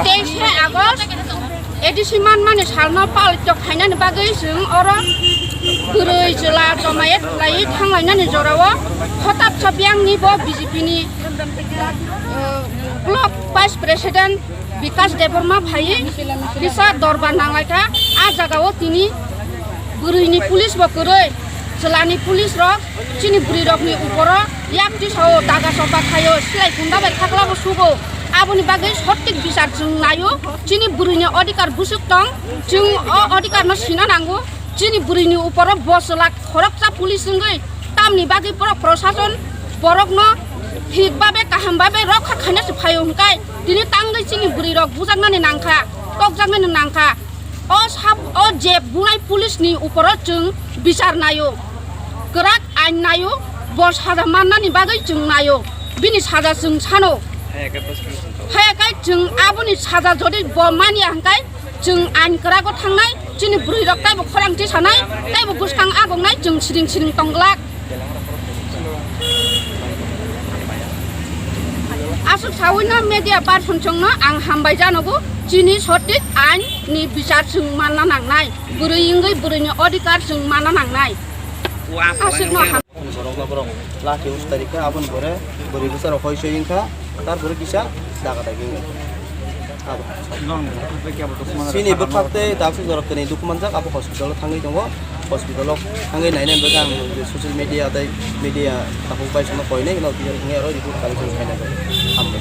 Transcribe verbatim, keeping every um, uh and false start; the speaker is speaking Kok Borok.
Teis August A D C manmani salno palitok khainani bagwi chwng oro bwrwi chwla jomayet khlaiwi thanglainani jorao hotabsa biyangni bo B J P ni, uh, block vice president Bikash Debbarma phaiwi kisa dorbar nanglaikha. A jagao tini bwrwini police bo kwrwi, chwlani police rok chini bwrwi rokni uporo yak tisao daga sopa khaio, silai khunda bai khaklabo sugo. Aboni bagwi sotik bichar chwng naio, chini bwrwini odhikar bwswk tong, chwng o odhikar no sina nango. Chini bwrwini uporo bo chwla khoroksa police wngwi tamni bagwi borok prosason borokno thik babe kaham babe rokha khaina se phaio hwnkhe tini tangwi chini bwrwi rok bujaknani nangkha, tokjaknani nangkha. O sab, o je bunai police ni uporo chwng bichar naio, kwrak ain naio, bo saja mannani bagwi chwng naio, bini saja chwng sano. Haya kai chwng aboni saja jodi bo manya hwnkhe chwng ain kwrago thangnai, chini bwrwi rok taibo khorang tisanai, taibo bwskang agongnai chwng siring siring tongglak. Aswk sawino media person chwngno ang hambai janogo, chini sotik ain ni bichar chwng manna nangnai, bwrwi wngwi bwrwini odhikar chwng manna nangnai. Aswkno ham- Borok no borok laki ustari kha, aboni pore bwrwi bwsa rok hoi soi wngkha, tar pore kisa daga dagi wngkha. Abo. Chini bwkhak tei taksuk jorok tini dukhu manjak, abo hospital o thangwi tongo. Hospital o thangwi nainani bagwi ang social media tei media takhuk bai sono koinai, no kisa thangwi aro report collection khainai. Hambai.